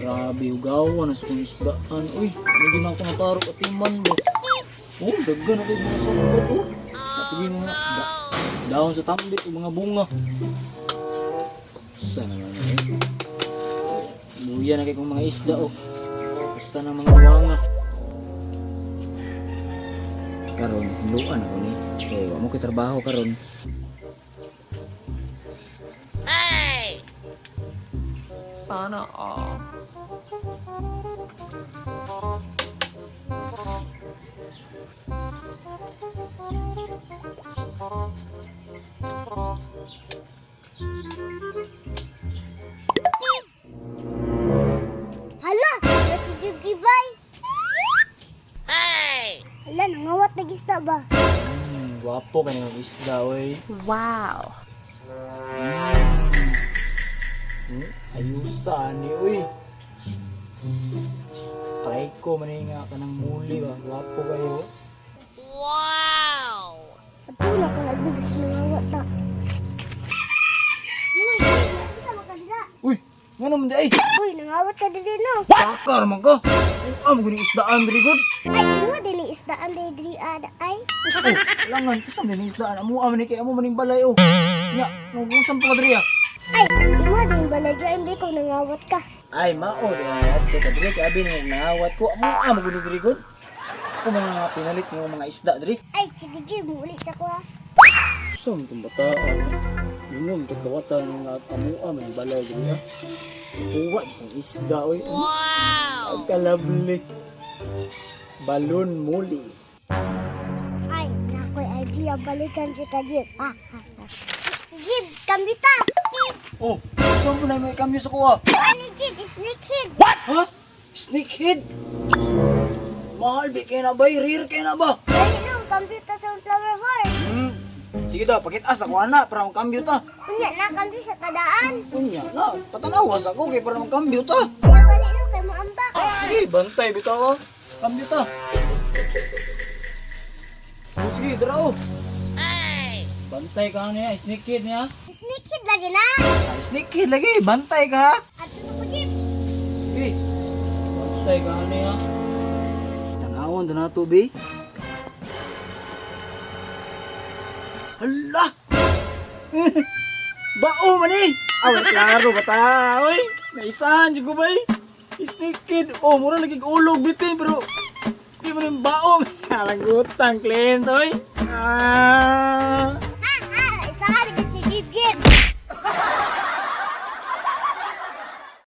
Grabe, hugawan na sa kong isdaan. Uy, hindi na ako natarok at iman ba? Oh, daggan na kayo mga sangkot. Oh, napigil mga dahon sa tambit o mga bunga. Sana naman eh. Luya na kayo kong mga isda oh. Basta na mga wanga. Karon, luan ako ni. Kaya wa mo kay trabaho karon. Sana all. Hala, na si Jibjibay. Hala, nangawat na isda ba? Gwapo kay nga isda oy. Wow. Ayusa ni uy. Try ko man nga kanang muli ba. Gwapo kayo. Patula ka nagbigis nangawat ta. Uy, sa makadila. Uy, nga naman di ay. Uy, nangawat ka dili no. Takar man ka. Ang mo isdaan diri gud. Ay, imo din ni isdaan dili dili ada ay. Oh, langan kisam din isdaan amo man ni kay amo maning balay oh. Nya, magusan pa ka diri ah. Ay, imo din balay dyan bi kung nangawat ka. Ay, mao di ang adto ka diri kay abi nang nangawat ko. Amo amo gud diri gud. Ako mga pinalit ng mga isda diri. Ay, sige Jib, muli sa ko ha. Saan itong bataan? Yun yung pagkawatan ng amua man balay diri ah. Kuha isang isda oy. Wow! Ang kalabli. Balon muli. Ay, nakoy idea balikan si ka Jib. Ah, ah, ah. Jib, kambita. Oh, saan po na may kamyo sa kuha? Ani Jib, snakehead. Ha? Snakehead? Mahal bi kaya na ba? Rare kaya na ba? Dali no, kambita sa flower horn. Sige daw, pakitas ako ana para magkambyo ta. Unya na kambyo sa tadaan. Unya na, patanawas ako kay para magkambyo ta. Kaya bali no kay moambak. Sige, bantay bitaw ah. Kambyo ta. Oh, sige, dara oh. Bantay ka niya, snakehead niya. Snakehead lagi na. Ay, snakehead lagi, bantay ka ha. Ato sa kujib. Sige, bantay ka niya. Tanawon na nato, be. Hala! Bao man eh! Aw, klaro ba ta? Oy, naisahan jud ko bay. Snakehead. Oh, mura lagi ulog bitin pero di man yung bao. Alagutang kliyente oy. Ah.